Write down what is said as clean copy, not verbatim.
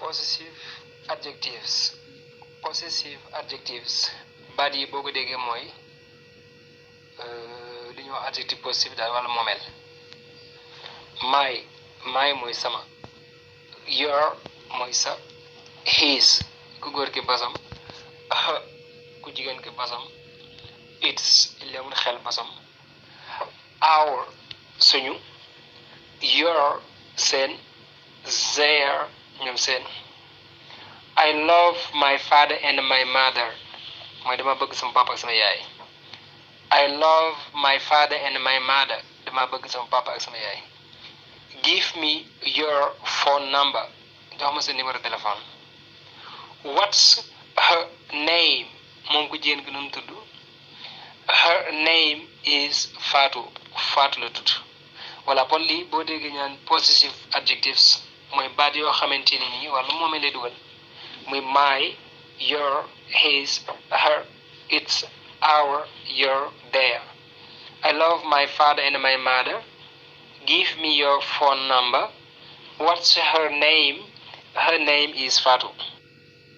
possessive adjectives baat yi boo ko déggee mooy li ñuy wax adjectif possessif daal wala moomeel. my mooy sama, your mooy sa, his ku góor ki basam, ku jigéen ki basam, its li amul xel basam, our suñu, your seen, their ñoom seen. I love my father and my mother mooy dama bëgg sama papa ak sama yaay. I love my father and my mother dama bëgg sama papa ak sama yaay. Give me your phone number jox ma sa numéro téléphone. What's her name moom ku jigéen gi nu mu tudd. Her name is Fatou la tudd. voilà kon lii boo déggee ñaan possessive adjectives mooy baat yoo xamante ni nii wala moomee lay dugal muy my, your, his, her, its, our, your, their. I love my father and my mother. Give me your phone number. What's her name? Her name is Fatou.